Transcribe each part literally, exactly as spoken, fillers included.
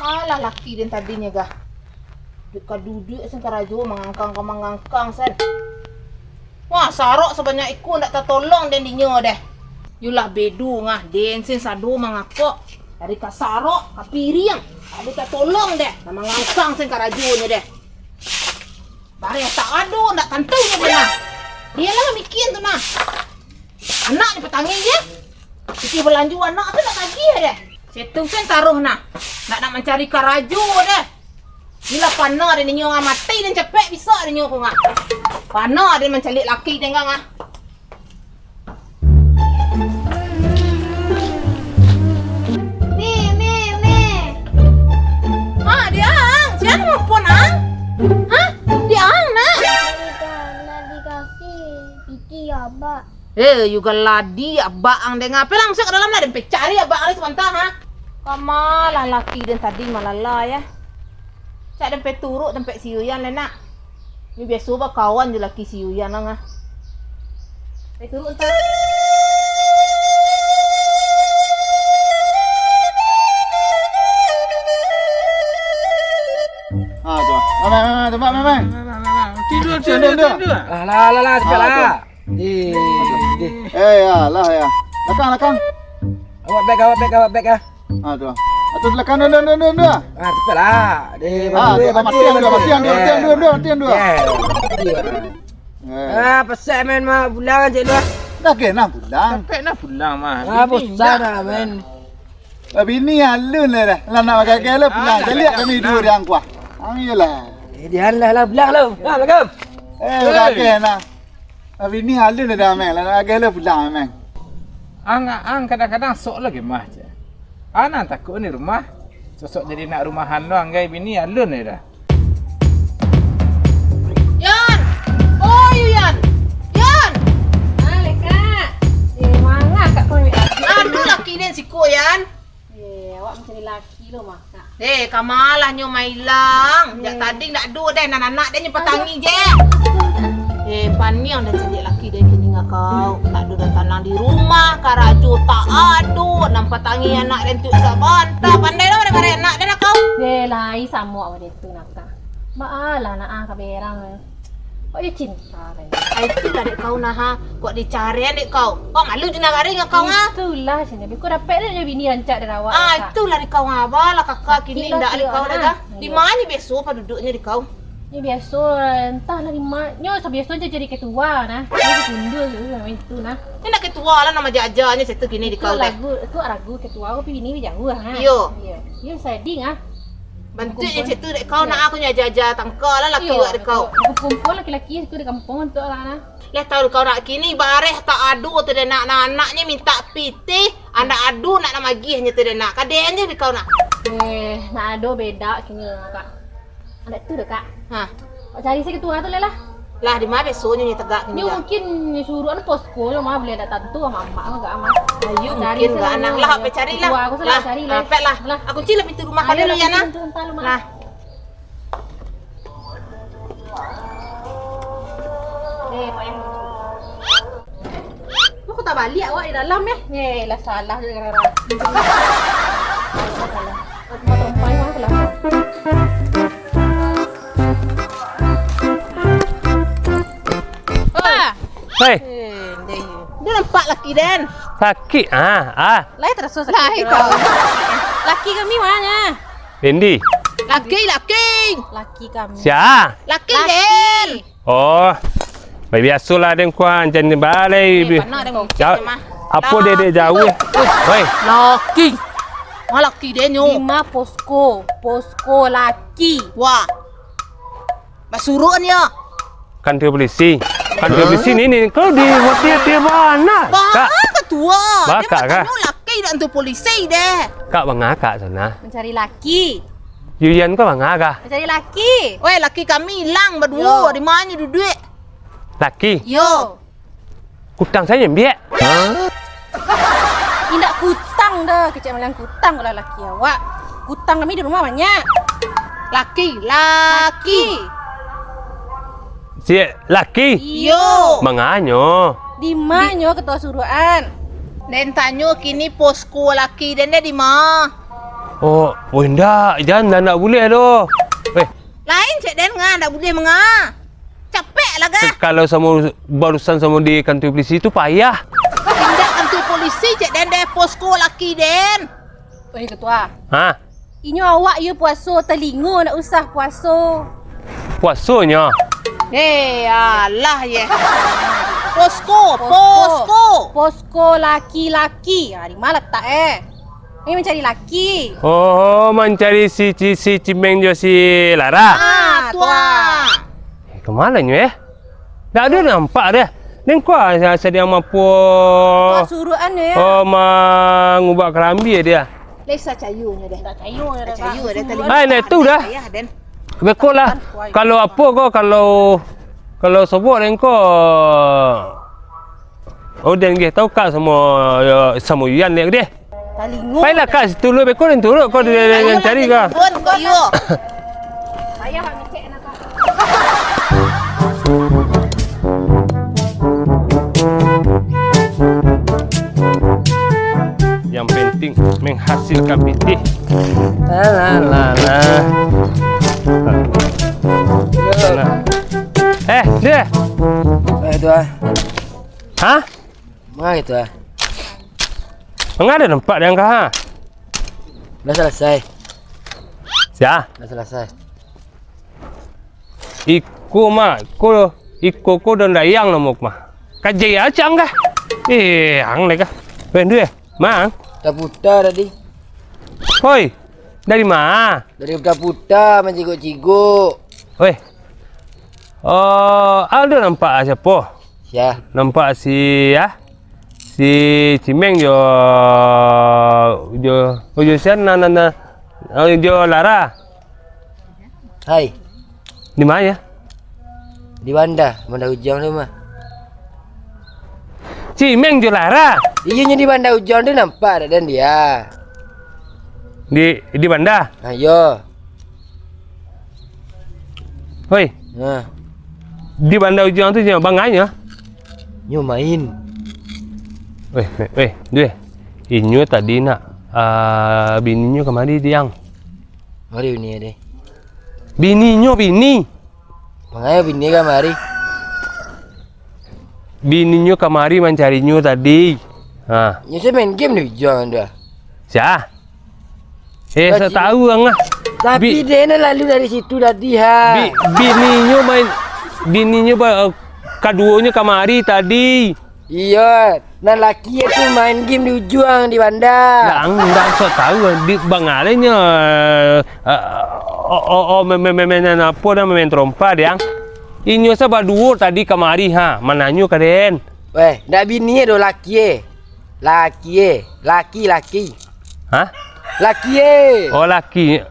Alah, laki den tadinyo gah. Dek ka duduak sen karajo, mangangkang ka mangangkang sen. Wah, sarok sabanyak iko ndak tatolong den dinyo deh. Yulah bedo ngah den sen sado mangakok. Dari ka sarok, ka piriang, ndak tatolong deh. Nah, mangangkang sen karajonyo deh. Bareh tak ado, ndak tantu nyo deh nah. Dialah mikian tu nah. Anak dipatangih je. Pitih balanjo anak tu nak tagih deh. Setu sen taruh nah. Nak, nak mancari karajo deh. Gila panah deh ninyo, ah, mati den capek bisa ninyo ko ngah. Panah den mancaliak laki den ngah. Mi, mi, mi. Ah, di ang. Sia nelpon ang? Hah? Di ang, nak? Nak dikasih piti abak. Eh, yuga ladi abak ang deh. Ngape langsung ka dalam lah, den pai cari abak ang sabanta, ha? Kama lah laki den tadi malala, ya. Cak den pai turuk tampek si Yuyan lah, nak. Ni biaso bakawan jo laki si Yuyan lah, ngah. Pai turuk entah. Ah, tu. Mai, mai, mai, mai, tempat, mai, mai. Tidur, tidur, tidur. Lah, lah, lah, lah, cepat lah. Eh, eh, alah, ya. Lakang, lakang. Awak bek, awak bek, awak bek, ah. Ah, tu. Atau lakang, dua, dua, dua, dua, dua. Ah, cepat lah. Deh, ah, tu, matian dua, matian dua, matian dua, matian dua. Eh. Ah, pesak main mah pulang aja lu. Dah kena pulang. Sampai nak pulang mah. Ah, bosan dah main. Babini alun lah dah. Lah nak bagagah lah pulang. Caliak kami duo di angkuah. Kami je lah. Eh, dian lah, lah pulang lu. Assalamualaikum. Eh, bagagah nah. Babini alun lah dah, Meng. Lah nak bagagah lah pulang, Meng. Ang, ang kadang-kadang sok lagi mah je. Anang takut ni rumah. Sosok jadi nak rumahan lo, anggai bini alun lah dah. Yan! Oi, Yan! Yan! Ah, Leka. Eh, manga kak kau ni? Aduh, laki den siko, Yan. Eh, awak mancari laki lo mah, Kak. Eh, kamalah nyo mailang. Jak tadi ndak ado deh, nan anak deh nyo patangi je. Eh, paniang dah cari laki deh kini ngah kau. Tak ado dah tanang di rumah, karajo tak ado, nan patangi anak den tu sabanta. Pandai lah mare-mare anak den lah kau. Eh, lai samo awak deh. Tu nak, Kak. Baalah nak ah ka berang. Kok iyo cinta kan? Ah, itulah dek kau nah, ha. Kok dicarian dek kau? Kau malu je nak garing kau, ha? Itulah sini. Biko dapek dek bini rancak dari awak. Ah, itulah dek kau, ha. Balah kakak kini ndak dek kau dah. Di mana biaso paduduknyo dek kau? Ni biaso, entahlah di ma-, nyo sabiaso je jadi ketua nah. Nyo ditunda je, itu nah. Ni nak ketua lah, nama aja-aja nyo situ kini dek kau deh. Lagu, tu lagu ketua, tapi bini jauah, ha. Iyo. Iyo. Iyo, sedih ah. Bantuak nyo cak tu dek kau, nak aku nyo aja-aja tangka lah laki awak dek kau. Kumpul laki-laki tu di kampung tu lah nah. Lah tahu kau nak kini bareh tak ado tu dek nak, nak anaknyo minta pitih, andak ado nak, nak magih nyo tu dek nak. Kadek nyo dek kau nak. Eh, nak ado beda kini kak. Andak tu dek kak. Ha. Awak cari saketu urang tu lah lah. Lah, di ma biasonyo nyo tagak kini? Nyo mungkin nyo suruah anu posko lo mah, buliah dak tantu mah amak mah gak mah. Ayo, mungkin gak anang lah, ape cari lah. Lah, ape lah. Lah, kunci lah pintu rumah kalian lah, Yana. Lah. Eh, Mak Yan. Lu kok tabaliak awak di dalam, eh? Eh, lah salah je, Rara. Salah. Aku mau tompai, mah, aku lapar. Hei. Eh, deh. Dia nampak laki den. Laki, ah, ah. Lai terasa sakit. Lai kau. Laki kami mana? Indi. Laki, laki. Laki kami. Sia? Laki, laki. Den. Oh, bai biaso lah den kuah, jan balai. Eh, bi-, panak den ja-, mungkin mah. Apo dek, dek jauah? Laki. Woi. Laki. Ma laki den nyo? Di ma posko, posko laki. Wah. Basuruah nyo. Kantua polisi. Kantua polisi ni, ni. Kau di, buat dia, dia bana. Bah, Kak. Ketua. Bah, dia Kak, Kak. Batanyo laki dak tu polisi deh. Kak, bangakak sana. Mencari laki. Yuyan ko manga kah? Cari laki. Weh, laki kami ilang baduo. Yo. Di ma nyo duduak? Laki? Yo. Kutang sajo ambiak. Indak kutang doh, kecek maliang kutang kalau laki awak. Kutang kami di rumah banyak. Laki, laki. Laki. Si laki? Iyo. Manganyo? Di ma nyo ketua suruhan? Den tanyo kini posko laki den deh di ma? Oh, oh indak, jan, ndak, ndak buliah doh. Eh. Lain cek den nga, ndak buliah manga. Capek lah gah. Kalau samo barusan samo di kantua polisi tu payah. Indak kantua polisi cek den deh, posko laki den. Oi, Ketua. Ha? Inyo awak iyo puaso, talingo ndak usah puaso. Puasonyo? Eh, alah ye. Posko, posko. Posko laki-laki. Ha, di ma latak eh? Ini mancari laki. Oh, mancari si, si, si Cimeng jo si Lara? Ah, tu ah. Eh, ka ma lah nyo eh? Ndak ado nampak deh. Den ko ah, sa-, sadiang mapo. Wah, suruhan deh. Oh, mangubah karambia deh. Lai sacayonyo deh. Ndak cayonyo deh. Ndak cayo deh, tali. Ai, ndak tu dah. Payah, den. Beko lah. Kalau apo ko, kalau, kalau sobok den ko. Oh, den geh tau kak samo, samo Yan dek deh. Talingo. Pailah kak situ lu, beko den turut ko, den, den, den cari kak. Turun ko, yo. Payah kak ngecek anak kak. Yang penting menghasilkan pitih. La, la, la, la. Nah. Eh, deh. Eh, tu ah. Hah? Ma gitu ah. Manga ado nampak di angka ha? Lah salasai. Sia? Lah salasai. Iko mah, iko, iko ko daun dayang namo mah. Kajai acang kah? Eh, ang deh kah? Weh, duh eh. Mang. Taputa tadi. Hoi, dari ma? Dari puta-puta, mancigok-cigok. Weh. Oh, Aldo nampak siapo? Sia? Nampak si, ah, si Cimeng jo, jo, oh, jo sian, na, na, na, oh, jo Lara. Hai. Di ma yo? Di Banda, Banda Ujang tu mah. Cimeng jo Lara. Iyo, nyo di Banda Ujang tu nampak dak den dia? Di, di Banda? Ha, iyo. Hoi. Nah. Di Banda Ujang tu nyo bangai nyo? Nyo main. Weh, weh, weh, duh. Inyo tadi nak, ah, bininyo kamari, Diang. Mari bini deh. Bininyo, bini. Mangayo bini kamari? Bininyo kamari mancarinyo tadi. Ha. Nyo se main game di Ujang tu ah. Sia? Eh, sok tahu ang ah. Tapi bi- dia ni lalu dari situ tadi ha. Bi-, bininyo main, bininyo ba-, kaduonyo kamari tadi. Iyo, nan laki tu main game di Ujang, di Banda. Lah, ang ndak sok tahu, di bangalenyo, eh, eh, o-, o-, o-, me-, me-, me-, mainan apo dah, main trompa, Diang. Inyo sa baduo tadi kamari, ha, mananyo ka den. Weh, ndak bini doh, laki e. Laki e, laki, laki. Hah? Laki e. Oh, laki.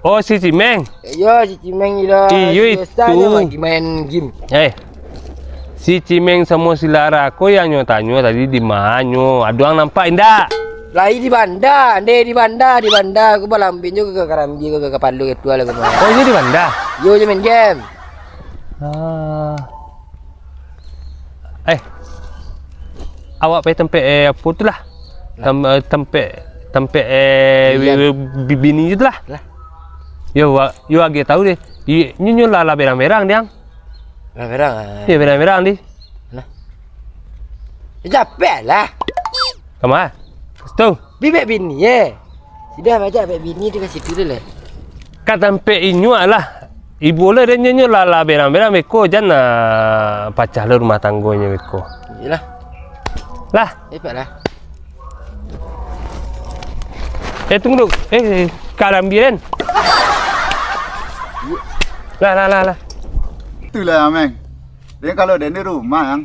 Oh, si Cimeng? Iyo, si Cimeng ilo. Iyo, itu. Lagi main game. Eh, si Cimeng samo si Lara ko yang nyo tanyo tadi di ma nyo? Aduang nampak indak? Lai di Banda, ande di Banda, di Banda. Aku balambinyo ka karambia, ka kapalo, ka tua lah, ka ma. Oh, inyo di Banda? Iyo, je main game. Ah. Eh, awak pai tampek, eh, apo tu lah? Lah. Tam-, eh, tampek, tampek, eh, wi-, wi-, bi-, bini tu lah. Lah. Yo, wa-, yo age tahu deh. Di, nyo, nyo lah, lah berang-berang, Diang. Berang-berang, ah. Yo, berang-berang, di. Lah. Capek lah. Kama? Situ. Bibek bini, eh. Sudah, bajak bek bini tu ka situ tu lah. Ka tampek inyo lah. Ibo lah, dan nyo lah, lah berang-berang beko, jan lah pacah lah rumah tanggonyo beko. Iyolah. Lah. Cepatlah. Eh, tunggu dulu. Eh, karambia den. Lah, lah, lah, lah. Itulah, Meng. Dia kalau den di rumah, yang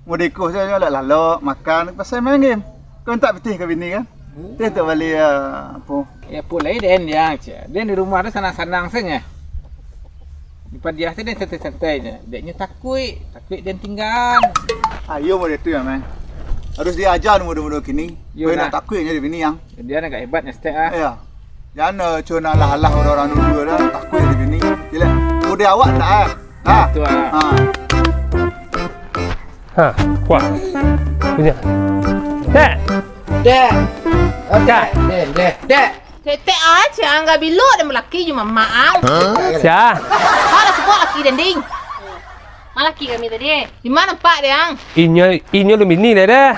Mode ko sajo lah, lalok, makan, pasal main game. Kau mintak pitih ka bini kan? Hmm. Pitih tu bali, ah, apo? Ya, apo lai den, Diang, ceh. Den di rumah tu sanang-sanang sajo. Di padiah tu den santai-santai je. Dek nyo takuik, takuik den tinggal. Ayo mode tu ya, Mang. Harus diaja mudo-mudo kini. Yo, kau nak takuik nyo di bini, Yang. Dia agak hebat nyo, Stek, ah. Ya. Jan, eh, cuma alah-alah urang-urang dulu dah, takuik di bini. Gila. Mode awak tak, ah? Ha. Tu, ah. Ha. Ha, kuah. Punya. Tek. Dek. Dek. Dek, dek. Dek. Cetek aja, angga bilo dan malaki jo mamak ang. Sia? Alah, sebut laki den, ding. Malaki kami tadi. Di ma nampak dek ang? Inyo, inyo alun babini lai doh.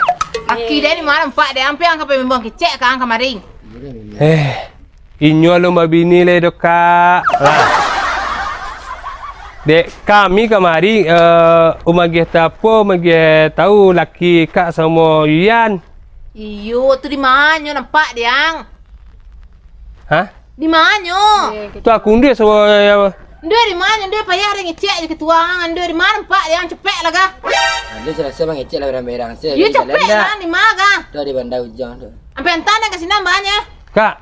Laki den di ma nampak dek ang, pi ang ka pai mambuang kecek ka ang kamari. Eh, inyo alun babini lai doh, Kak. Lah. Dek kami kamari, eh, umagiah tapo, umagiah tahu laki Kak samo Yuyan. Iyo, tu di ma nyo nampak dek ang? Hah? Di ma nyo? Eh, tu aku nduh so, ya. Nduh di ma nyo, nduh payah dek ngecek je ketua ang, nduh di ma nampak dek ang, cepek lah kah? Ado selesai mangecek lah berang-berang se. Iyo, cepek lah, di ma kah? Tu di Banda Ujang tu. Ampe antan ka sinan banyak. Kak.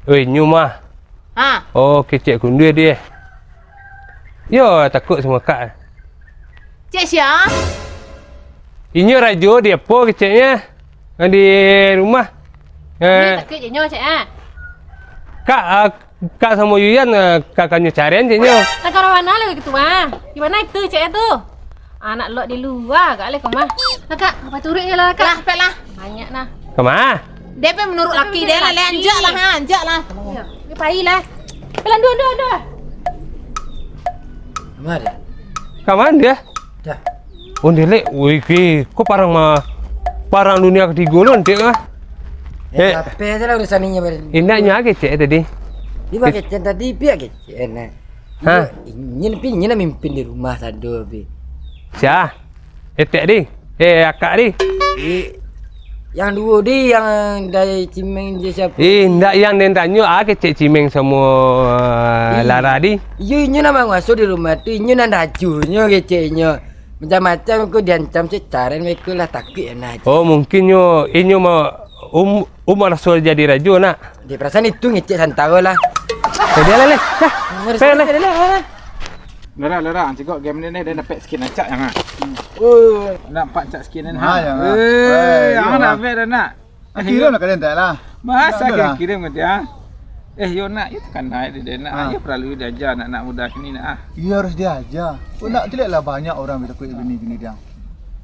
Oi, nyo mah. Ha. Oh, kecek kunduih deh. Yo, takut samo Kak. Cek sia? Inyo rajo di apo keceknyo? Di rumah. Inyo Eh, takut je nyo, cek, ah. Kak, ah, Kak samo Yuyan, ah, kakanyo carian ceknyo. Lah, kalau mana lagi tu, ah? Di mana itu, cek, tu? Anak lok di lua, agak leh kemah. Lah, Kak, apa turut je lah, Kak. Lah, pek lah. Banyak nah. Kemah? Dia pe menurut laki dia lah, leh, anjak lah, ha, anjak lah. Yo, ni pai lah. Pelan dua, dua, dua. Kemah dia? Kemah dia? Dah. Oh, dia lek. Wih, ke, kok parang mah, parang dunia ketiga lo, nanti ah. Eh, Eh. Apa aja lah urusan ini, Bang. Indaknyo kecek tadi. Dia pakai cen tadi, pihak kecek, nah. Ha? Inyo, inyo, inyo nak mimpin di rumah sado, Bi. Sia? Etek di? Eh, akak di? Di, yang duo di, yang dari Cimeng je siapa? Eh, ndak yang den tanyo, ah, kecek Cimeng samo, ah, Ih. Lara di? Iyo, inyo nak manguaso di rumah tu, inyo nan rajonyo keceknyo. Macam-macam ko diancam cek caren mereka lah takuik ya nah. Oh, mungkin nyo, inyo mau um, um maraso jadi rajo nak. Di perasaan itu ngecek santaro lah. Eh, dia lah, leh. Dah. Nomor Peh, satu leh. Dia lah. Lora, lora, cigok game ni, ni, dia dapat skin acak yang ah. Oh, nampak acak skin ni. Mahal yang ah. Eh, Eh, yang iya, mana Bang. Abang dah nak? Ah, kirim lah kalian tak lah. Masa Dah, dah lah. Kirim ke dia? Eh, yo nak, itu kan naik dia, dia nak. Ah. Yo perlu diajar anak-anak muda sini nak ah. Iya harus diajar. Oh, nak jelek lah banyak orang bisa kuat bini-bini dia.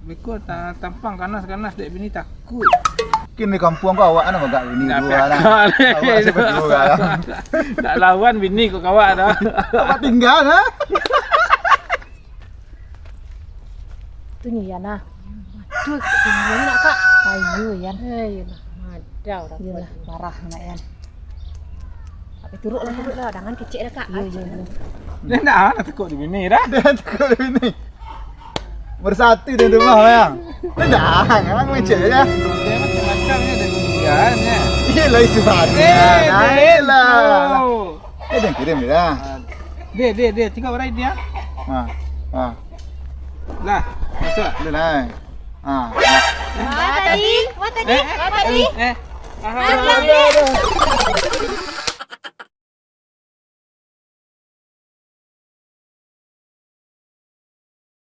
Beko ta-, tampang kanas-kanas dek bini takut. Mungkin di kampung kau awak kan agak bini Dah dua lah. Pekak leh. Awak sampai dua lah. Tak lawan bini kau kawak dah. Awak tinggal lah. Tu nyo Yan ah. Aduh, tinggal nak, Kak. Ayo Yan. Eh, iyalah, madau dah. Iyalah, parah nak Yan. Tapi turuk lah, turuk lah. Jangan kecek dah, Kak. Iya, iya, iya. Dia nak, nak takut di bini dah. Dia takut di bini. Bersatu di rumah, Bang. Dah, jangan main cek aja. Dia macam-macam ni ada kemudian ya. Iyalah, itu baru. Eh, Nah, dia iyalah. Tu. Eh, dia kirim dia dah. Dia, dia, dia. Tiga orang dia. Ha, ha. Lah, masuk. Dah lah. Ha. Wah, tadi. Wah, tadi. Eh, Wah, tadi. Eh. Wah, tadi.